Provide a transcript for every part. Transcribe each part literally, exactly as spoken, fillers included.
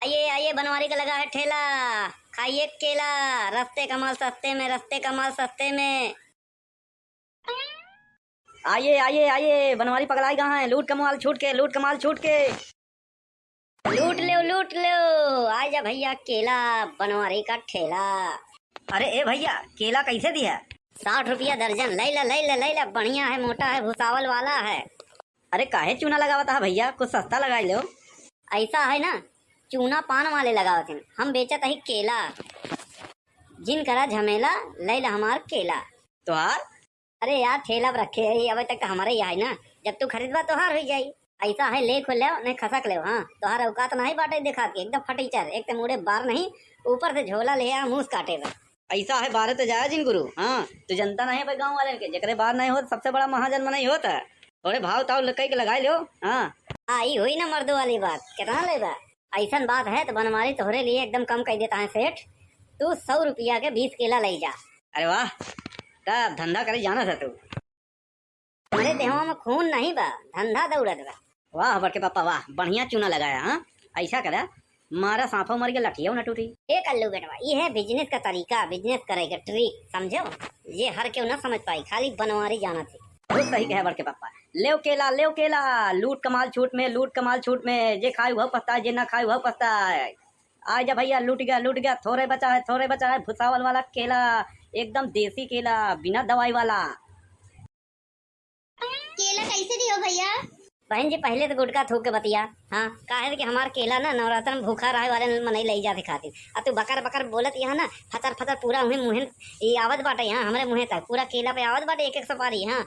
आइए, आइए, बनवारी का लगा है ठेला, खाइए केला, रस्ते का माल सस्ते में, रस्ते का माल सस्ते में। आइए, आइए, आइए, बनवारी पगलाई गा है, लूट का माल छूट के, लूट का माल छूट के। लूट लेव, लूट लेव, आ जा भइया केला, बनवारी का ठेला। अरे ए भइया, केला कैसे दिया? साठ रुपया दर्जन, लइ ला, लइ ला, लइ ला, बढ़िया है, मोटा है, भुसावल वाला है। अरे काहे चूना लगावत है भइया, कुछ सस्ता लगाइ लेव। ऐसा है ना, चूना पान वाले लगावत हैं, हम बेचत ही केला। जिन करा झमेला, लइ ला हमार केला। तोहार? अरे यार, ठेला पर रखे है, अबे तक तो हमारे ही है ना, जब तू खरीदबा तोहार होइ जाई। ऐसा है, ले खुल लेव, नहीं खसक लेव। हाँ, तोहार औकात नहीं बाटे देखात के, एकदम फटीचर, एक तो मुड़े बार नहीं, ऊपर से झोला ले आ मूस काटे बा। ऐसा है, बारे तो जाया जिन गुरु। हाँ, तू जनता नहीं भाई गाँव वाले के, जेकरे बार नहीं होत, सबसे बड़ा महाजन मनई होत है। थोड़े भाव ताव लकई के लगाई लो। हाँ। हाँ, ई हुई ना मर्दों वाली बात, कितना लेबा? ऐसन बात है तो बनवारी तोहरे लिए एकदम कम कइ देत है सेठ, तू सौ रुपया के बीस केला लइ जा। अरे वाह, तब धंधा करे जाना था तू। हमरे देहवा में खून नहीं बा, धंधा दौड़त बा। वाह बड़के पापा वाह, बढ़िया चूना लगाया। हाँ, ऐसा करा, मारा साँपो मर गया, लठियो न टूटी। ए कल्लू बेटवा, ई है business का तरीका, business करे के trick, समझो? ये हर केहू ना समझ पाई, खाली बनवारी जानत ही। बहुत सही कहे बड़के पापा। लेव केला, लेव केला, लूट कमाल छूट में, लूट कमाल छूट में, जे खाई वह पछताए, जे ना खाई वह पछताए। आ जा भइया, लूट गया, लूट गया, थोड़े बचा है, थोड़े बचा है, भुसावल वाला केला, एकदम देसी केला, बिना दवाई वाला। केला कैसे दियो भइया? बहिन जी, पहिले तो गुटखा थूक के बतिया। हाँ, काहे कि हमार केला ना नवरात्र में भूखा रहे वाले मनई लइ जाते खातिर। आ तू बकर बकर बोलत यहाँ ना, फतर फतर पूरा उहे मुँहे ई आवत बाटे यहाँ, हमरे मुँहे तक पूरा केला पे आवत बाटे एक एक सुपारी। हाँ।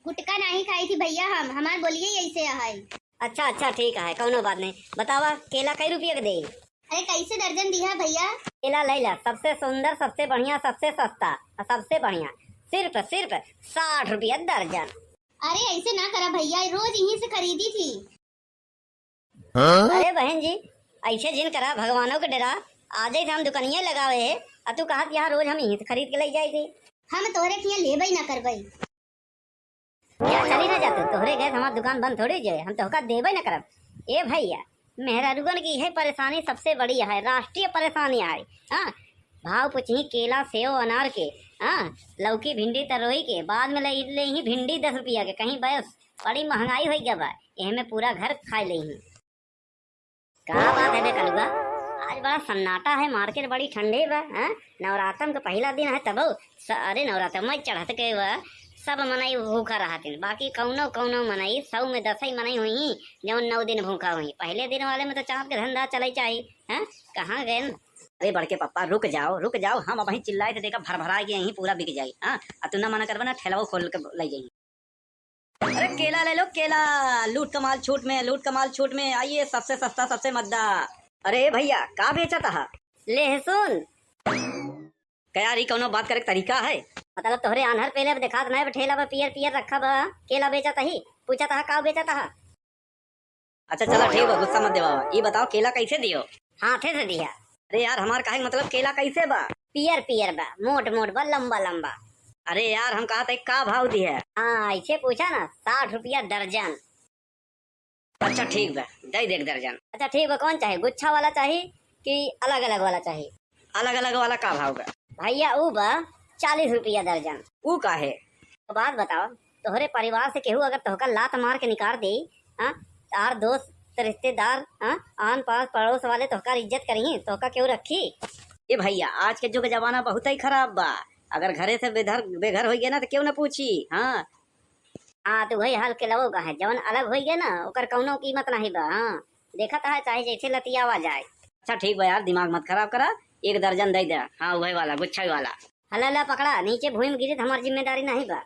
गुटखा नहीं खाई थी भइया हम, हमार बोलिए ऐसे है। अच्छा, अच्छा, ठीक है, कौनो बात नहीं। बतावा, केला कई रुपया के देई? अरे, कैसे दर्जन दिहा भइया? केला लइ ला, सबसे सुंदर, सबसे बढ़िया, सबसे सस्ता और सबसे बढ़िया, सिर्फ, सिर्फ साठ रुपया दर्जन। अरे, ऐसे ना करा भइया, रोज यहीं से खरीदी थी। अरे बहन जी, ऐसे जिन करा, भगवानों के डेरा, आजे से हम दुकनिया लगावे है, और तू कहत यहाँ रोज हम यहीं से खरीद के लइ जाई थी। हम तोहरे खिया लेबे ना करबे। यार चली ना जा तू, तोहरे गैस हमार दुकान बंद थोड़ी जाए, हम तोहका देबे ना करब। ए भइया, मेहरारुअन की यही परेशानी सबसे बड़ी है, राष्ट्रीय परेशानी है। हाँ, भाव पूछी केला, सेव, अनार के, हाँ, लौकी, भिंडी, तरोई के, बाद में ले, ले ही भिंडी दस रुपया के, कहीं बस बड़ी महंगाई होइ गया बा, एहमे पूरा घर खाए ले ही। का बात है बे कलुआ, आज बड़ा सन्नाटा है, market बड़ी ठंडे बा, हैं? नवरातम के पहिला दिन है तबो स-, अरे नवरातम में चढ़त के बा, सब मनई भूखा रहतिन, बाकी कौनो कौनो मनई, सौ में दसई मनई हुई, जौन नौ दिन भूखा हुई। पहिले दिन वाले में तो चाँप के धंधा चले चाही, हैं? कहाँ गए न? अरे बड़के पप्पा, रुक जाओ, रुक जाओ, हम अबहीं चिल्लाए थे, देखा भर भरा के यहीं पूरा बिक जाई, हाँ? आ तू ना मना करबा ना, ठेलवा खोल के लइ जाई। अरे केला ले लो केला, लूट कमाल छूट में, लूट कमाल छूट में, आइए सबसे सस्ता सबसे मद्दा। अरे भइया का बेचत हा? लहसुन। का यार ई कौनो बात करे के तरीका है? मतलब तोहरे आन्हर पेले अब देखात नाय बा, ठेला पर पियर पियर रखा बा, केला बेचत ही, पूछत हा का बेचत हा? अच्छा चला ठीक बा, गुस्सा मत देवा। ई बताओ केला कैसे दियो? हाथे से दिया। अरे यार हमार कहे के मतलब केला कैसे बा? पियर पियर बा, मोट मोट बा, लंबा लंबा। अरे यार हम कहत है का भाव दिहे? हाँ ऐसे पूछा ना, साठ रुपया दर्जन। अच्छा ठीक बा, दे दे एक दर्जन। अच्छा ठीक बा, कौन चाही, गुच्छा वाला चाही कि अलग अलग वाला चाही? अलग अलग वाला का भाव बा? भइया ऊ बा चालीस रुपया दर्जन। ऊ काहे? तो बात बताओ, तोहरे परिवार से केहू अगर तोहका लात मार के निकाल दे, हाँ, तार दोस्त रिश्तेदार, हाँ, आन पास पड़ोस वाले तोहका इज्जत करिही, तोहका केहू रखी? ए भइया, आज के जुग जमाना बहुत ही खराब बा। अगर घरे से बेधर बेघर होइ गया ना तो केहू ना पूछी। हाँ। हाँ तो वही हाल केलवो का है, जवन अलग होइ गया ना ओकर कौनो कीमत नहीं बा। हाँ, देखत है चाहे जैसे लतियावा जाए। अच्छा ठीक बा यार, दिमाग मत खराब करा, एक दर्जन दे दे। हाँ वही वाला, गुच्छा वाला। हला ला पकड़ा, नीचे भूमि में गिरी तो हमार जिम्मेदारी नहीं बा।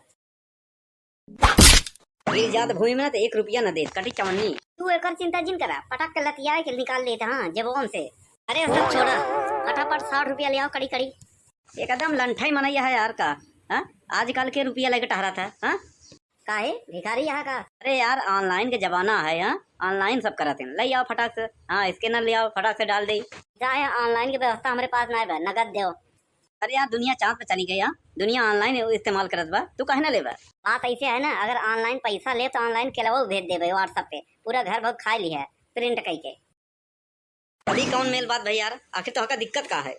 गिर जात भूमि में ना तो एक रुपया न देत, कटी चवन्नी। तू एकर चिंता जिन करा, पटक के लतिया के निकाल लेत हाँ जेबवन से। अरे सब छोड़ा, फटाफट साठ रुपया ले आओ कड़ी कड़ी। एकदम लंठई मनैया है यार का, हाँ? आजकल के रुपया लेके टहरा था, हाँ? काहे भिखारी यहाँ का? अरे यार online के जमाना है, हाँ? Online सब करत हैं, ले आओ फटाक से, हाँ scanner ले आओ फटाक से डाल दे। जा है online की व्यवस्था हमारे पास ना है, नगद दो। अरे यार दुनिया चाँद पे चली गई, हाँ? दुनिया online इस्तेमाल करत बा, तू काहे ना लेबा? बात ऐसे है ना, अगर online पैसा ले तो online केलवो भेज देबे WhatsApp पे, पूरा घर भर खा ली है print कई के। अभी कौन मेल बात भाई यार, आखिर तोहका दिक्कत का है?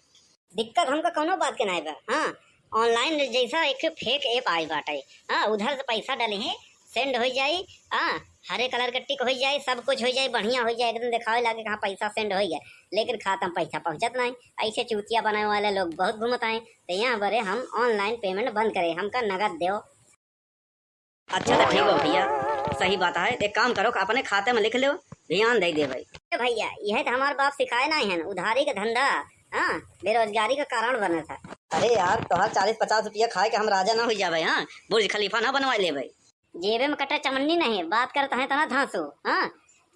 दिक्कत हमका कौनो बात के नाई बा। हाँ, online जैसा एक fake app आई बाटे। हाँ, उधर से पैसा डलिहे, send होइ जाई। हाँ, हरे colour के tick होइ जाई, सब कुछ होइ जाई, बढ़िया होइ जाई, एकदम देखावे लागे कि हाँ, पैसा send होइ गया, लेकिन खाता में पैसा पहुँचत नाई। ऐसे चूतिया बनावे वाले लोग बहुत घूमत आए, तो यहाँ बरे हम online payment बंद करे, हमका नगद देव। अच्छा तो ठीक बा भैया, सही बात है। एक काम करो, अपने खाते में लिख लो, ध्यान दे दे भाई। ए भैया, यह तो हमार बाप सिखाए नाई है, उधारी का धंधा, हाँ, बेरोजगारी का कारण बने था। अरे यार, तोहार चालीस पचास रुपया खाए के हम राजा ना हो जावे, हाँ, बुर्ज खलीफा ना बनवा लेवे। जेबे में कटे चमन्नी नहीं, बात करत है तना धांसू, हाँ,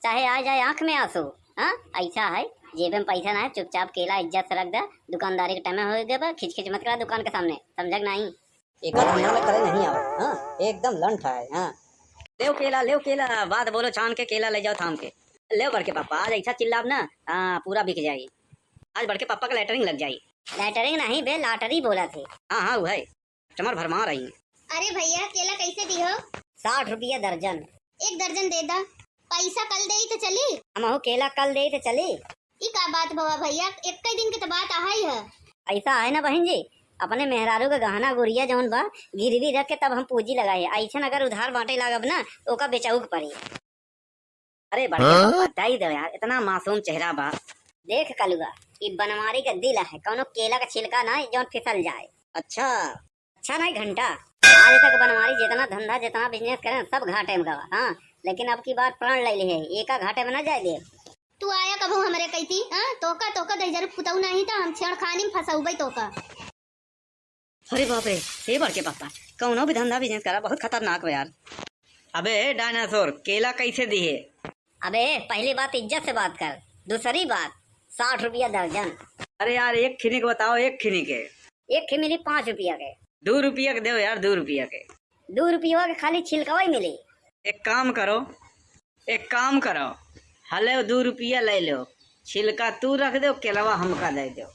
चाहे आ जाए आँख में आंसू, हाँ, ऐसा है, जेबे में पैसा ना है, चुपचाप केला इज्जत से रख दे, दुकानदारी के time हो गए बा, खिचखिच मत करा दुकान के सामने, समझा कि नहीं? एका धंधा में करे नहीं आवे, हाँ, एकदम लंठ है, हाँ। लेव केला, लेव केला, बात बोलो छान के, केला ले जाओ थाम के। लेव बड़के पापा, आज ऐसा चिल्लाब ना, हाँ, पूरा बिक जाई। आज बड़के पापा का लेटरिंग लग जाई। लेटरिंग नहीं बे, लाटरी बोला थे। हाँ, हाँ, वो है। Customer भरमा रही। अरे भैया, केला कैसे दिहो? साठ रुपया दर्जन। एक दर्जन दे दा। पैसा कल देई तो चली? हमहू केला कल देई तो चली? ई का बात भवा भैया, एक ही दिन के तो बात आहाई है। ऐसा है ना बहन जी, अपने मेहरारू का गहना गुरिया जौन बा, गिरवी रख के तब हम पूंजी लगाए। ऐसन अगर उधार बांटे लागब ना, तो ओका बेचहू के पड़ी। अरे बड़के हाँ? पापा, दई दो यार, इतना मासूम चेहरा बा। देख कलुआ, ई बनवारी का दिल है, कौनो केला का छिलका ना जौन फिसल जाए। अच्छा। अच्छा नहीं घंटा, आज तक बनवारी जितना धंधा, जितना business करे, सब घाटे में गवा, हाँ, लेकिन अब की बार प्राण ले ली है, एका घाटे में ना जाए दे। तू आया कबहू हमरे कैती, हाँ? तोका, तोका दहिजरू पुतऊ नहीं था, हम छेड़खानी में फंसौबे तोका। अरे बाप रे, हे बड़के पापा, कौनो भी धंधा business करा, बहुत खतरनाक बा यार। अबे डायनासोर, केला कैसे दिहे? अबे पहली बात इज्जत से बात कर, दूसरी बात साठ रुपया दर्जन। अरे यार, एक खिनी के बताओ, एक खिनी के। एक खिनी मिली पाँच रुपया के। दो रुपया के दो यार, दो रुपया के। दो रुपया के खाली छिलकवा ही मिली। एक काम करो, एक काम करो, हले दो रुपया ले लो, छिलका तू रख दो, केलवा हमका दे दो।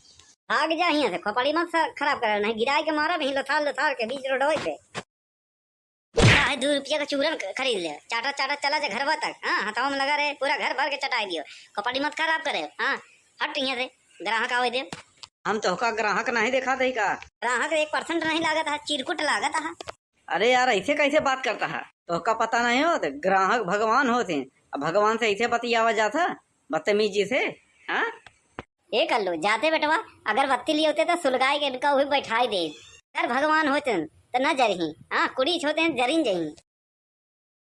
भाग जा हियां से, खोपड़ी मत स-, खराब करे, नहीं गिराए के मारब ही लोथार लोथार के बीच रोडवे पे। का है, दो रुपया का चूरन ख-, खरीद ले, चाटा चाटा चला जा घरवा तक, हाँ, हथवा में लगा रहे, पूरा घर भर के चटाई दियो, खोपड़ी मत खराब करे, हाँ, हट हियां से, ग्राहक आवे दे। हम तोहका ग्राहक नहीं देखा थे का? ग्राहक एक percent नहीं लागत है, चिरकुट लागत है। अरे यार, ऐसे कैसे बात करता है? तोहका पता नहीं होत, ग्राहक भगवान होत हैं, अब भगवान से ऐसे बतियावा जात है, बदतमीजी से, हाँ? ए कल्लू, जाते बेटवा, अगरबत्ती लिए होते तो सुलगाए के इनका वही बैठाई दे। अगर भगवान होते तो न जरही, हाँ, कुड़ी होते हैं, जरिन जही।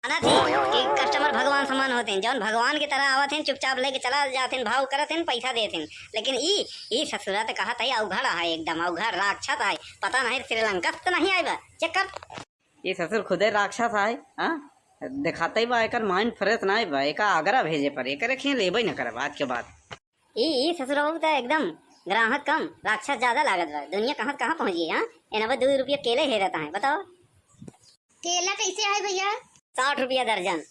माना थी कि customer भगवान समान होते हैं, जौन भगवान की तरह आवत हैं, चुपचाप लेके चला जाते हैं, भाव करत हैं, पैसा देते हैं। लेकिन ई, ई ससुरा तो कहत है, अवघड़ है, एकदम अवघड़ राक्षस है, पता नहीं श्रीलंका से तो नहीं आए बा, check कर। ये ससुर खुदे राक्षस आए, हाँ? दिखाते ही बा, एकर mind fresh ना बा, एका आगरा भेजे पर, एकर खियाँ लेबे न करब आज के बाद। ई, ई ससुरवा तो एकदम ग्राहक कम, राक्षस ज्यादा लागत बा। दुनिया कहाँ से कहाँ पहुँच गई, हाँ? एनवे दो रुपया केले हेरत हैं, बताओ। केला कैसे है भैया? साठ रुपया दर्जन।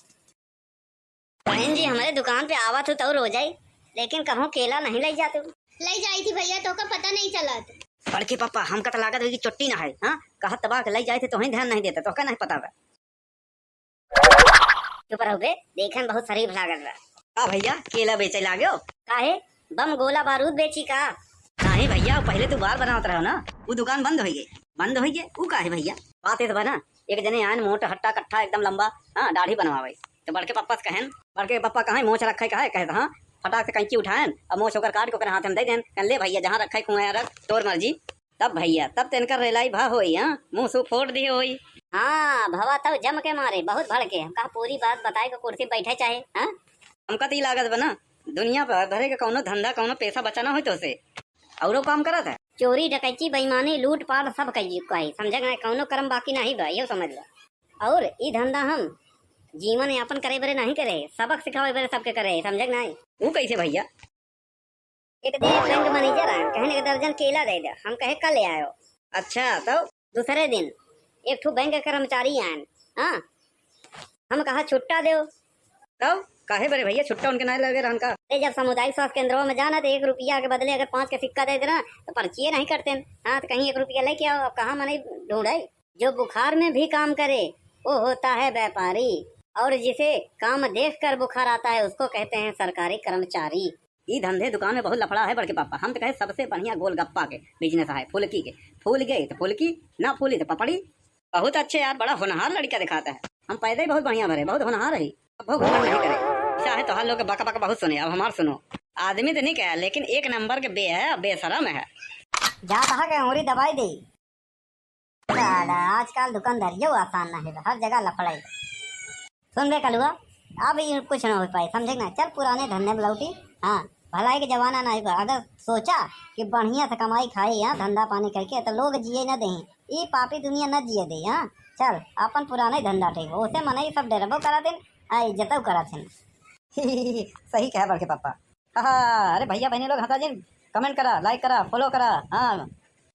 बहन जी, हमारे दुकान पे आवा तू तो रोज आई, लेकिन कहूँ केला नहीं ले जातू। ले जाई थी भैया, तोका पता नहीं चलत। बड़के पापा, हमका तो लागत है कि चोटी ना है, हाँ? कहत तबा के ले जाए थे, तोहई ध्यान नहीं देता, तोहका नहीं पता बा। चुप रहो बे, देखे में बहुत शरीफ लागत बा। का भैया, केला बेचे लाग्यो? काहे, बम गोला बारूद बेची का? नहीं भैया, पहले तू बार बनावत रहो ना, वो दुकान बंद हो गई। बंद हो गई? वो काहे भैया? बात इस बा ना, एक जने आयन मोट हट्टा कट्ठा एकदम लंबा, हाँ, दाढ़ी बनवावे। तो बड़के पप्पा से कहन, बड़के पप्पा कहे मोछ रखे कहे, कहे हाँ, फटाक से कैंची उठायन, अब मोछ ओकर काट के ओकर हाथ में दे देन, कहन ले भैया, जहाँ रखे कुआं रख, तोर मर्जी। तब भैया, तब तो इनकर रेलाई भा होई, हाँ? मुंह सू फोड़ दिए होई। हाँ, भवा तब जम के मारे, बहुत भड़के। हम कहा पूरी बात बताए के कुर्सी बैठे चाहे, हाँ? हमका तो ई लागत बा ना, दुनिया भर भरे के कौनो धंधा, कौनो पैसा बचा ना होई तोसे। औरो काम करत है? चोरी, डकैती, बेईमानी, लूट पाट सब कई चुका है, समझे ना? कौनो कर्म बाकी नहीं बा, यो समझ लो। और ई धंधा हम जीवन यापन करे बरे नहीं करे, सबक सिखावे बरे सबके करे, समझे ना? वो कैसे भैया? एक दिन बैंक मैनेजर आयन, कहन एक दर्जन केला दे दे। हम कहे, "कल ले आयो।" अच्छा, तो? दूसरे दिन एक ठो बैंक के कर्मचारी आयन, हाँ, हम कहा, "छुट्टा देव।" तो काहे बरे भैया, छुट्टा उनके नाय लगे रहन का? अरे, जब सामुदायिक स्वास्थ्य केंद्रवा में जाना तो एक रुपया के बदले अगर पाँच के सिक्का दे देना तो पर्चिए नहीं कटते। हाँ, तो कहीं एक रुपया लेके आओ, अब कहाँ मनई ढूंढे? जो बुखार में भी काम करे, वो होता है व्यापारी, और जिसे काम देख कर बुखार आता है, उसको कहते हैं सरकारी कर्मचारी। ई धंधे दुकान में बहुत लफड़ा है बड़के पापा। हम तो कहे सबसे बढ़िया गोलगप्पा के business है, फुलकी के। फूल गए तो फुलकी, ना फूली तो पपड़ी। बहुत अच्छे यार, बड़ा होनहार लड़का दिखाता है। हम पैदा ही बहुत बढ़िया भरे, बहुत होनहार है। अब बहुत घमंड नहीं करे। चाहे तोहार लोग के बक बक बहुत सुने, अब हमार सुनो। आदमी तो नहीं कहे, लेकिन एक नंबर के बे है, बेशरम है। जा कहा के अंगूरी दबाई दे। साला, आजकल दुकानदारियो आसान नहीं है, हर जगह लफड़ाई। सुन बे कलुआ, अब ये कुछ ना हो पाए, समझे ना? चल पुराने धंधे में लौटी। हाँ, भलाई के जमाना नहीं बा। अगर सोचा कि बढ़िया से कमाई खाई, हाँ, धंधा पानी करके, तो लोग जिए न दें, ई पापी दुनिया न जिए दे। हाँ, चल अपन पुराने धंधा ठीक बा, उसे मनई सब डरबो करा दिन, आ इज्जतो करा थिन। सही कहे बड़के पापा। हाँ, अरे भैया बहनी लोग हंसा जिन, comment करा, like करा, follow करा। हाँ,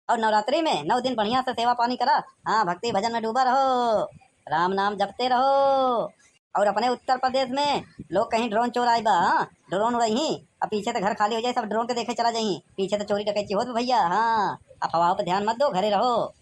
और नवरात्रि में नौ दिन बढ़िया से सेवा पानी करा। हाँ, भक्ति भजन में डूबा रहो, राम नाम जपते रहो। और अपने उत्तर प्रदेश में लोग कहीं drone चोर आए बा, हाँ, drone उड़ाई ही, अब पीछे तो घर खाली हो जाए, सब drone के देखे चला जाई, पीछे तो चोरी डकैती होत बा भैया। हाँ, अफवाहों पे ध्यान मत दो, घरे रहो।